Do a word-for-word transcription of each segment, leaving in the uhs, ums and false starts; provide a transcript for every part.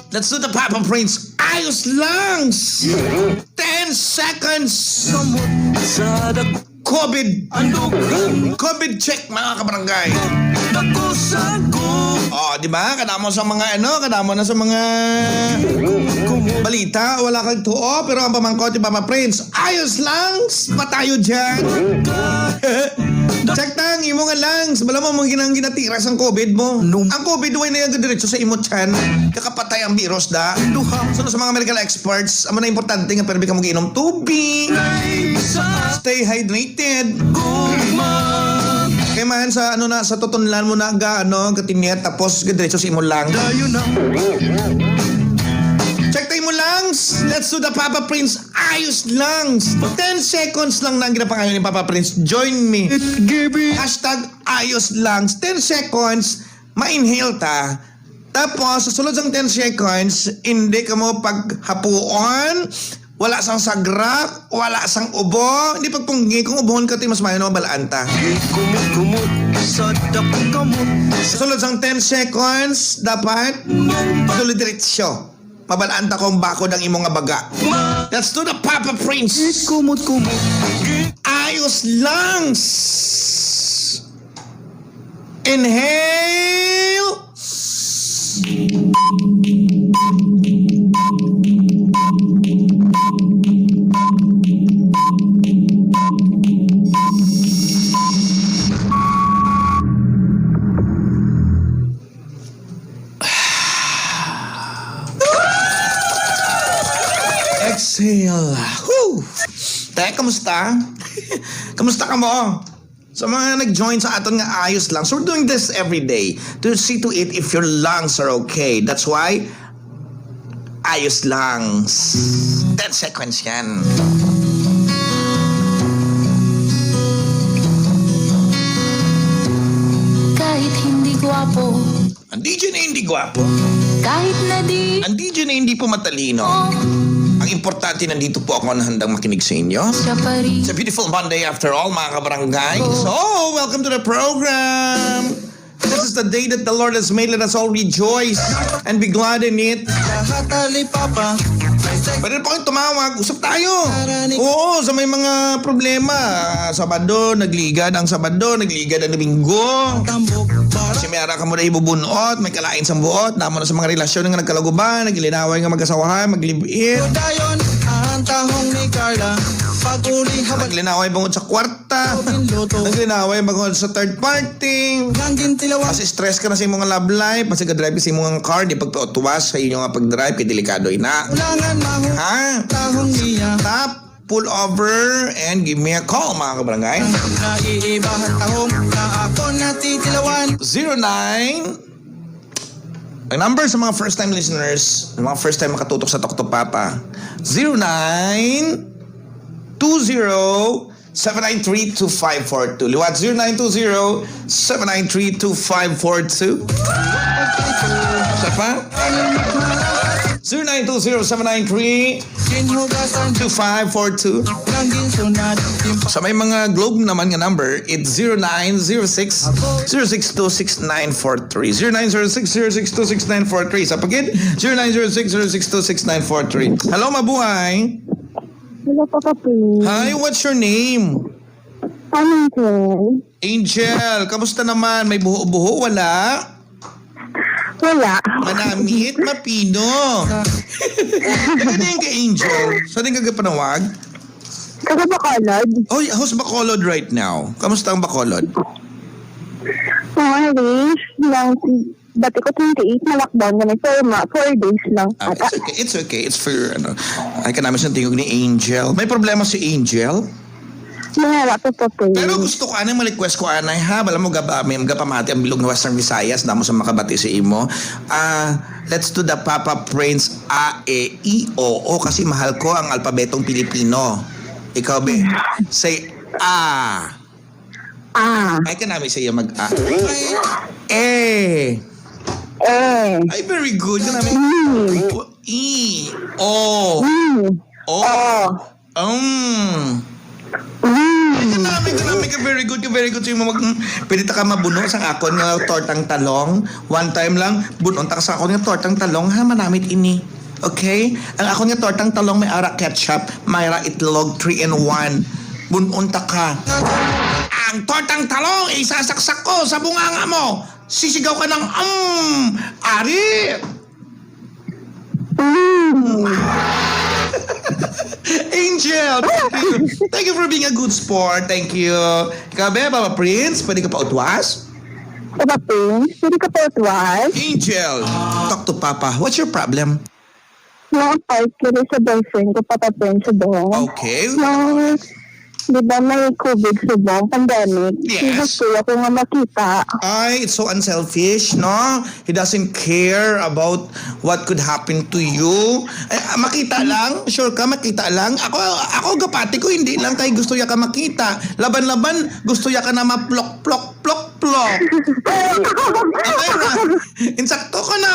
Let's do the Papa Prince. Ayos lang! Ten seconds! Sa dak- COVID. Andugan. COVID check, mga kabarangay. Dako sa gub- Oh, di ba? Kadamo sa mga ano, kadamo na sa mga balita, wala kag tuo, pero ang pamangkot ni Papa Prince, ayos lang, patayo dyan. Check ta ang imo nga lungs, bala mo, mo ginang ginatira sang COVID mo. Ang COVID, way na yung diretso sa imo tiyan, kakapatay ang virus da. So, sa mga medical experts, amo na importante nga permi ka mag-inom tubig. Stay hydrated. Kay man sa ano na, sa tutunlan mo na ga, ano, katinit, tapos diretso sa imo lang. Check tayo mo lungs. Let's do the Papa Prince. Ayos lungs. Ten seconds lang na ang ginapangayo ni Papa Prince. Join me. Hashtag ayos lungs. Ten seconds. Ma-inhale ta. Tapos, sa sulod sang ten seconds, hindi ka mo paghapuon, wala sang sagra, wala sang ubo, hindi pagpunggi. Kung ubohon ka, ti mas mayo na mabalaan ta. Kumot-kumot sa dapong kamot. Sa sulod sang ten seconds, dapat sulod diretsyo. Mabalaan ta kung bakod ang imo nga baga. Let's do the Papa Prince. Kumot-kumot. Ayos lungs. Inhale. Exhale. Whew! Te, kamusta? Kamusta ka mo? Sa mga nag-join sa aton nga ayos lang. So we're doing this every day to see to it if your lungs are okay. That's why, ayos lang. Ten seconds yan. Kahit hindi gwapo. Ang D J na hindi gwapo. Kahit na di. Ang D J na hindi po matalino. Ang importante, nandito po ako na handang makinig sa inyo. Siya pa rin. It's a beautiful Monday after all, mga kabarangay. So, welcome to the program. This is the day that the Lord has made. Let us all rejoice and be glad in it. Lahat alipapa. Pwede po kayong tumawag. Usap tayo. Oo, sa may mga problema. Sabado, nagligad ang Sabado, nagligad ang Domingo. Tambok. Kasi may ara ka mo na ibubunot, may kalain sang buot, damo na sa mga relasyon nga nagkalaguban, nagilinaway nga mag-asawahan, mag-live-in. Dayon, ang tahong ni Carla, pag-uli, habag- Naglinaway bangod sa kwarta. Luto. Naglinaway bangod sa third party. Nang gintilawan. Mas stress ka na sa imong love life, mas ga-drive sa imong car, di pagpautwas sa inyo nga pag-drive, kay delikado ina. Ulangan, mahu-, Ha? Tahong niya. Stop, pull over, and give me a call, mga kabarangay. Naiiba ang tahong na ako natitilawan. Zero nine. Ang number sa mga first time listeners, mga first time makatutok sa Talk to Papa, zero nine two zero, seven nine three, two five four two. Liwat, zero nine two zero, seven nine three, two five four two. Isa pa? Zero nine two zero, seven nine three, two five four two. Sa may mga Globe naman nga number, it's zero nine zero six, zero six two, six nine four three. Zero nine zero six, zero six two, six nine four three. Sa pagid, zero nine zero six, zero six two, six nine four three. Hello, mabuhay. Hello, Papa P. Hi, what's your name? Angel. Angel, kamusta naman? May buho-buho? Wala? Wala. Manamit, mapino. Taga diin ka, Angel? Sa diin ka gapanawag? Taga Bacolod. Oy, how's Bacolod right now? Kamusta ang Bacolod? Sorry, lang, dati ko twenty-eight, na-lockdown kami. So, ma, four days lang. Ah, ata. It's okay. It's okay. It's for, ano, ay, kanami sa tingog ni Angel. May problema si Angel? Wala po, Papa P. Pero gusto ko, anay, ma-request ko, anay, ha? Wala mo gaba, may gapamati ang bilog ng Western Visayas, damo sa makabati sa imo. Ah, let's do the Papa Prince A, E, I, O, O, kasi mahal ko ang alpabetong Pilipino. Ikaw, be? Say, A. A. Ay, kanami sa iya mag-A. E. E. Ay, very good. Kanami. I. I. O. I. O. O. Um. Mm. Ay, kanami Grabe ka, very good ka, very good. So, yung mag, pwede ta ka mabuno sa akon nga tortang talong. One time lang, bunon ta ka sa akon nga tortang talong, ha, manamit ini. Okay? Ang akon nga tortang talong may ara ketchup, may ara itlog, three in one. Bunon ta ka. Ang tortang talong, isasaksak ko sa bunganga mo. Sisigaw ka ng, um, ari! Angel, thank you. Thank you for being a good sport. Thank you. Ikaw, be, Papa Prince, pwede ka pa utwas? Papa Prince, pwede ka pa utwas? Angel, talk to Papa. What's your problem? Mga fight kini sa boyfriend ko, Papa Prince, sa Bong. Okay. Nang, di ba, may COVID sa Bong, pandemic. Yes. Gusto ako nga makita. Ay, it's so unselfish, no? He doesn't care about what could happen to you. Eh, makita lang? Sure ka, makita lang? Ako, ako gapati ko, hindi lang kay gusto ya ka makita. Laban-laban, gusto ya ka na maplok-plok-plok-plok. Okay ra. Insakto ka na.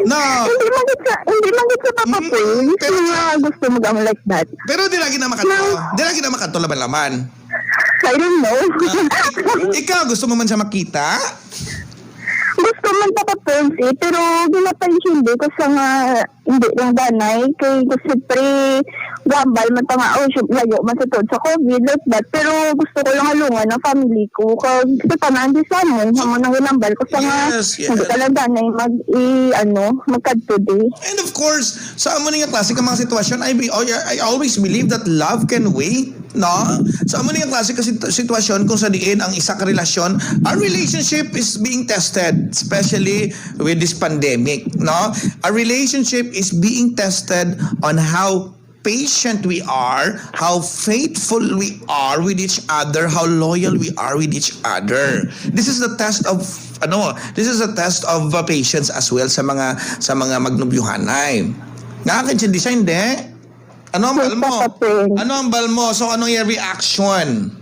No. Hindi man gid sa, hindi man gid sa Papa Mm, Prince, pero nga gusto mo ang like that. Pero di lagi na makadto. No. Di lagi na makadto laban-laban. I don't know. Ah, ik-, ikaw, gusto mo man siya makita? Gusto man, Papa Prince, eh, pero ginapaintindi ko sa nga hindi lang danay kay ko siyempre gambal man ta nga, oh, syempre, layo man sa tuod sa COVID, like that. Pero gusto ko lang halungan ang family ko. Kag sa tanan, di sa amon, amo nang ginambal ko sa nga, Yes, yes. hindi ka lang danay mag, i, ano, magkadto di. And of course, sa amo ni nga klase ka mga sitwasyon, I, be- I always believe that love can wait, no? Sa amo ni nga klase ka sit- sitwasyon kung sa diin ang isa ka relasyon, our relationship is being tested, especially with this pandemic, no? Our relationship is being tested on how patient we are, how faithful we are with each other, how loyal we are with each other. This is the test of, ano, this is a test of uh, patience as well sa mga sa mga magnubyuhanay. Nakakaintindi siya, hindi? Ano ang bal mo? Papa Prince. Ano ang bal mo? So, anong iyang reaction?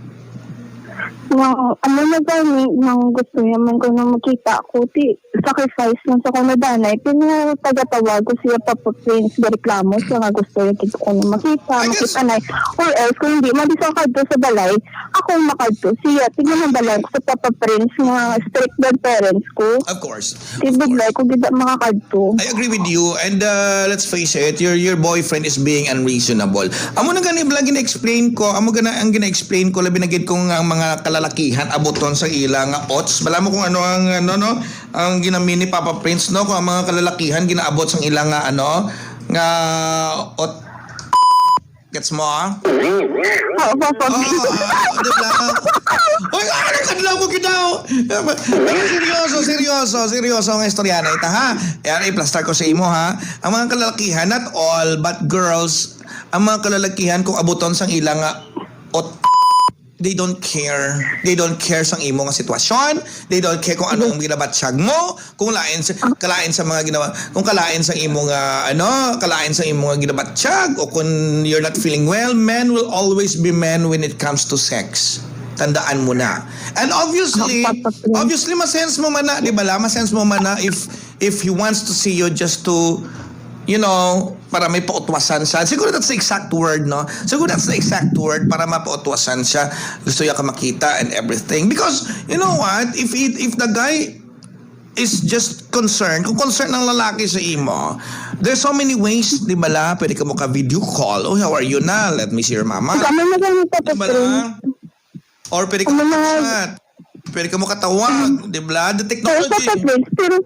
Nang, ano na gani, nang gusto niya man ko na makita ko, ti, sacrifice man sa ko na danay, pero tagatawag ko siya, Papa Prince, gareklamo siya nga gusto niya kita ko na makita, I guess makita na. Or else, kung hindi man di sa kadto sa balay, ako ang makadto siya. Tingnan ang balay ko sa Papa Prince, nga strict ang parents ko. Of course. Di Of ba course. Ko gid makakadto? I agree with you. And uh, let's face it, your your boyfriend is being unreasonable. Amo na gani bala gina-explain ko, amo gana ang gina-explain ko, labi na gid kung ang mga kalalakihan abuton sa ila nga ots. Bala mo kung ano ang, ano, no, ang ginamini Papa Prince, no, kung ang mga kalalakihan ginaabot sang ila nga, ano, nga ot. Gets mo, ah? Oo, Papa. Oo, ah, di ba? Oy, ah, nagkadlaw ko, kitaw. Pero seryoso, seryoso, seryoso ang istorya na ita, ha? Yan, i-plaster ko sa imo, ha? Ang mga kalalakihan, not all, but girls, ang mga kalalakihan, kung abuton sang ila nga, ot-, they don't care. They don't care sang imo nga sitwasyon. They don't care kung ano ang ginabatyag mo. Kung lain sa, kalain sa mga ginawa, kung kalain sa imo nga, ano, kalain sa imo nga ginabatyag, o kung you're not feeling well, men will always be men when it comes to sex. Tandaan mo na. And obviously, Papa Prince. Obviously, masense mo man na, di ba la? Masense mo man na if, if he wants to see you just to, you know, para may pautwasan siya. Siguro that's the exact word, no? Siguro that's the exact word para mapautwasan siya. Gusto niya ka makita and everything. Because, you know what? If he, if the guy is just concerned, kung concerned ang lalaki sa imo, there's so many ways, di ba la? Pwede ka mo ka video call. Oh, how are you na? Let me see your mama. Kami na kami Di ba la? Or pwede ka Ano mo na? Chat. Pwede ka mo katawag, di ba la? The Pero sa technology. Papa Prince, pero,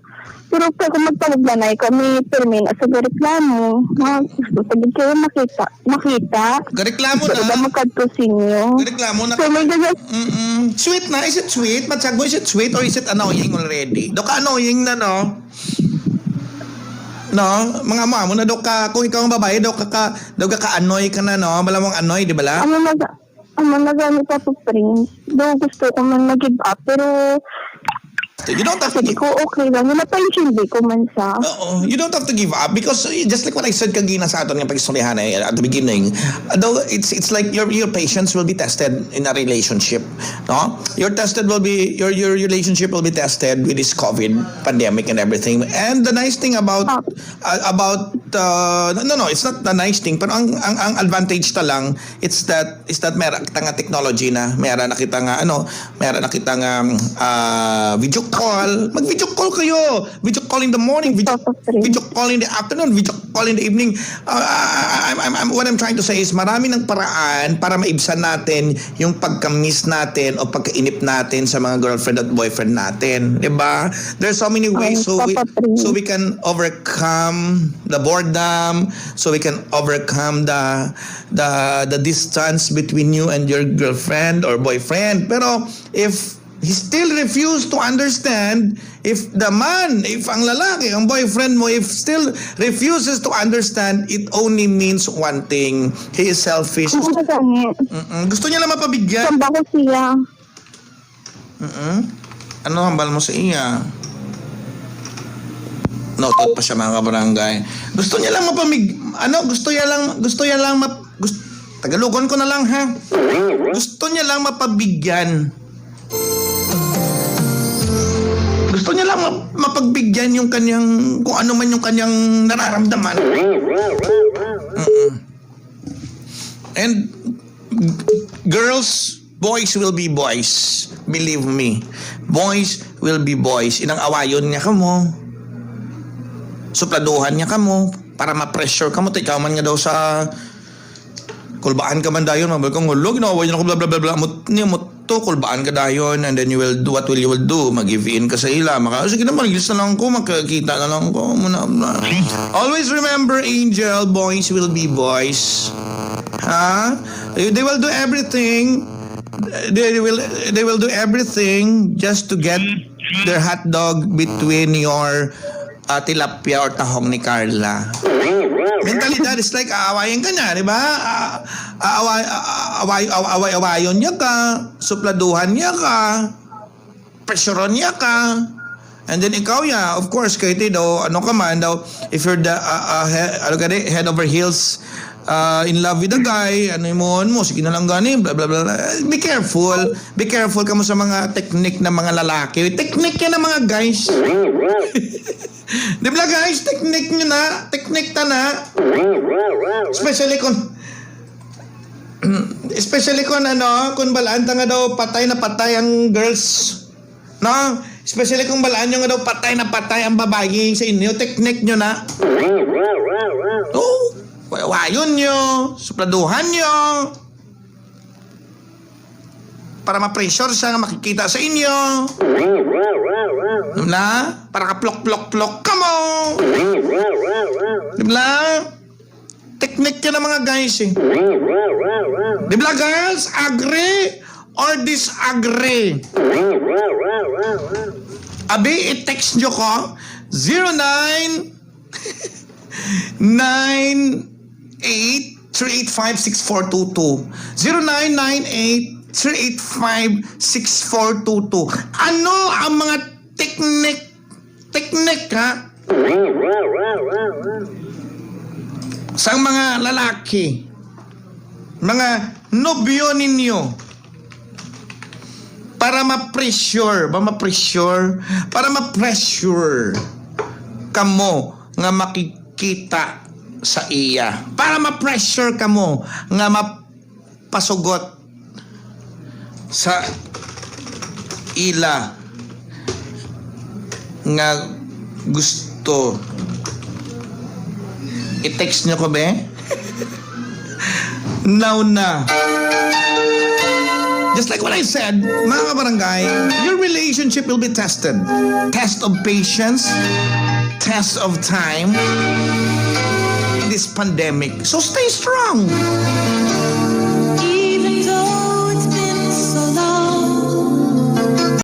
pero kung magtawag na na kami, pero may nasa reklamo. Mga gusto sa gid kayo makita. Makita. Gareklamo Gusto na. Ba magkadto sa inyo? Gareklamo na. So, may gagas- Mm-mm. Sweet na. Is it sweet? Matsag mo, is it sweet or is it annoying already? Do ka annoying na, no? No? Mga amo, amo na do ka, kung ikaw ang babae, do ka, ka do ka ka-annoy ka na, no? Bala mong annoy, di ba la? Ano na, ano na gani, Papa Prince? Do gusto ko man mag-give up, pero You don't have to sabi give ko, okay lang. Yun, napaintindi ko man sa Oo, you don't have to give up because uh, just like what I said kagina sa aton nga pag-istoryahan eh, at the beginning, though it's it's like your your patience will be tested in a relationship, no? Your tested will be your your relationship will be tested with this COVID pandemic and everything. And the nice thing about uh, about Uh, no, no, no, it's not a nice thing. Pero ang, ang, ang advantage ta lang, it's that, is that meron kita nga technology na, meron na kita nga, ano, meron na kita nga, ah, video call. Mag-video call kayo. Video call in the morning, video, Papa Fred. Video call in the afternoon, video call in the evening. Uh, I, I, I'm, I'm, what I'm trying to say is marami ng paraan para maibsan natin yung pagka-miss natin o pagkainip natin sa mga girlfriend at boyfriend natin. Diba? There's so many ways so we, so we can overcome the boredom, so we can overcome the the the distance between you and your girlfriend or boyfriend. Pero if he still refused to understand, if the man, if ang lalaki, ang boyfriend mo, if still refuses to understand, it only means one thing. He is selfish. Mm-mm. Gusto niya lang mapabigyan. Samba ko siya. Mm-mm. Ano hambal mo sa iya? Noted pa siya, mga kabarangay. Gusto niya lang mapamig-, ano, gusto niya lang, gusto niya lang map-, gust-, Tagalogon ko na lang, ha? Gusto niya lang mapabigyan. Gusto niya lang map-, mapagbigyan yung kanyang, kung ano man yung kanyang nararamdaman. Mm-mm. And girls, boys will be boys. Believe me. Boys will be boys. Inang awayon niya kamo. Supladuhan niya kamo. Para ma-pressure kamo. Ikaw man nga daw sa kulbaan ka man dayon, mabal kang, "Hulo, ginaaway na ako, bla, bla, bla, bla." Mut-, niya mo to, kulbaan ka dayon, and then you will do, what will you will do? Mag-give in ka sa ila. Maka, "Sige naman, ilis na lang ko, magkakita na lang ko." Muna, muna. Always remember, Angel, boys will be boys. Ha? They, they will do everything. They will, they will do everything just to get their hot dog between your ah, tilapia or tahong ni Carla. Mentalidad is like, aawayan ka niya, di ba? Ah, aaway, ah, away, aw-, away-awayon niya ka, supladuhan niya ka, pressuron niya ka. And then ikaw, yeah, of course, kay ti daw, ano ka man daw, if you're the, ah, ah, he-, ano ka di, head over heels, ah, in love with a guy, ano mo, mo, sige na lang gani, bla, bla, bla, bla. Be careful. Be careful kamo sa mga technique ng mga lalaki. Technique yan ng mga guys. Di ba, guys? Technique nyo na. Technique ta na. Especially kung, especially kung ano, kung balaan ta nga daw patay na patay ang girls. No? Especially kung balaan nyo nga daw patay na patay ang babayi sa inyo. Technique nyo na. Oh, wayon nyo. Supladuhan nyo. Para ma-pressure siya nga makikita sa inyo. Na? Para ka plok-plok-plok kamo. Di ba? Technique yan ng mga guys eh. Di ba, girls? Agree or disagree? Abi, i-text nyo ko. Zero nine nine eight three eight five six four two two. Zero nine nine eight three eight five six four two two. Ano ang mga teknik, teknik, ha? Sang mga lalaki, mga nobyo ninyo, para ma-pressure, ba ma-pressure, para ma-pressure kamo nga makikita sa iya, para ma-pressure kamo nga mapasugot sa ila nga gusto. I-text nyo ko, be? Now na. Just like what I said, mga kabarangay, your relationship will be tested. Test of patience, test of time, this pandemic. So stay strong.